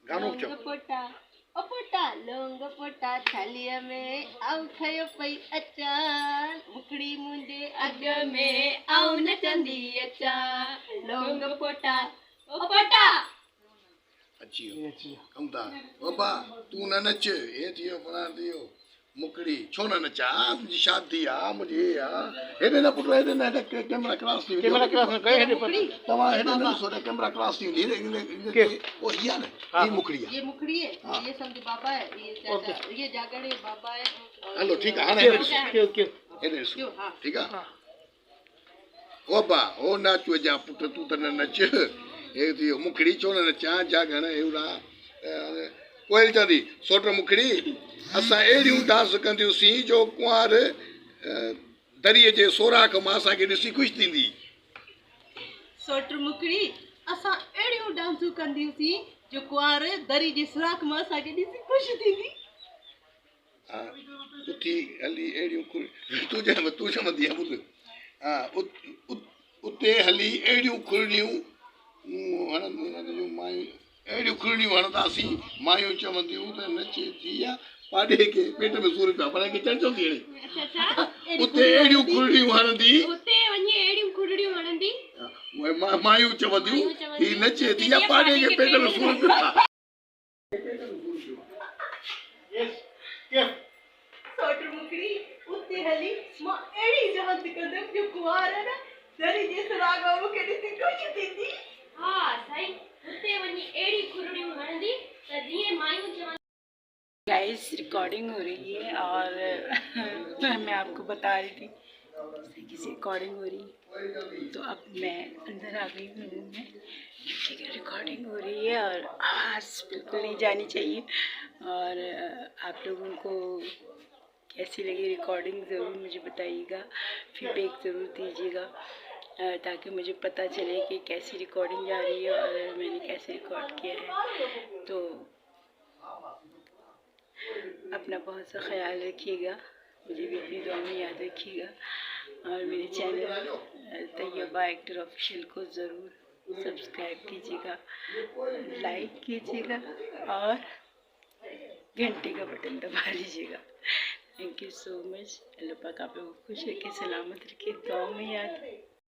گانو به چئو. لونگ پوٽا او پوٽا لونگ پوٽا ٿالهيء ۾ آئون کنيو پئي اچان مکڙي منهنجي اڳ ۾ آئون نچندي اچان لونگ پوٽا او پوٽا. اچي ويو ڪم ٿا بابا تون نه نچ هي ٿي ويو فلاڻو ٿي ويو مکڙي ڇو نه نچان تنهنجي شادي آ منهنجي هي آ هيڏي نه پٽ هيڏي نه هيڏي ڪيمرا ڪراس ٿي ويندي ڪيمرا ڪراس نه ڪيو هيڏي پٽ توهان هيڏي نه ڏسو هيڏي ڪيمرا ڪراس ٿي ويندي هيڏي او هي آ نه هي مکڙي آ ये मुखड़ी है ये समझो बाबा है ये चाचा ये जागड़े बाबा है. هلو ٺيڪ آ هاڻي هيڏي ڏسو ڪيو ڪيو هيڏي ڏسو ٺيڪ آ او ابا او ناچوء جا پٽ تون ته نه نچ هي ٿي ويو مکڙي ڇو نه نچان جاڳڻ اهڙا ڪوئل چوندي سوٽ مکڙي اسان اهڙيون ڊانس ڪنديونسين جو ڪنوار دريء جي سوراخ مان اسان کي ڏسي خوش ٿيندي. سوٽ مکڙي اسان اهڙيون ڊانسون ڪنديونسين جو ڪنوار دري جي سوراخ مان اسان کي ڏسي خوش ٿيندي. ها اٿي هلي اهڙيون تون چوندي تون چوندي ٻڌ ها اتي هلي اهڙيون کلڻيون هڻنديون مايون اهڙيون کلڻيون هڻنداسين مايون چونديون ته نچي ٿي يا پاڏي کي پيٽ ۾ سور پيا پر کي چڙ چوندي اهڙي اتي اهڙيون کلڻيون هڻندي اتي وڃي اهڙيون کلڻيون هڻندي مايون چونديون هي نچي ٿي يا پاڏي کي پيٽ ۾ سور پيو. سوٽ مکڙي اتي هلي مان اهڙي جهانت ڪندم جو ڪنوار نه دري جي سراغ مان مون کي ڏسي خوش ٿيندي. ها سائين اتي وڃي اهڙي کرڙيون هڻندي ته جيئن مايون چونديون. गाइस रिकॉर्डिंग हो रही है और मैं आपको बता रही थी किसी रिकॉर्डिंग हो रही है, तो अब मैं अंदर आ गई हूँ रूम में क्योंकि रिकॉर्डिंग हो रही है और आवाज़ बिल्कुल नहीं जानी चाहिए। और आप लोगों को कैसी लगी रिकॉर्डिंग ज़रूर मुझे बताइएगा, फीडबैक ज़रूर दीजिएगा ताकि मुझे पता चले कि कैसी रिकॉर्डिंग जा रही है और मैंने कैसे रिकॉर्ड किया है। तो अपना बहुत सा ख्याल रखिएगा, मुझे भी अपनी दुआ में याद रखिएगा और मेरे चैनल तैयबा एक्टर ऑफिशियल को ज़रूर सब्सक्राइब कीजिएगा, लाइक कीजिएगा और घंटे का बटन दबा लीजिएगा। Thank you so much. अल्लाह पाक आप लोगों को खुश रखे, सलामत रखे, दुआ में याद।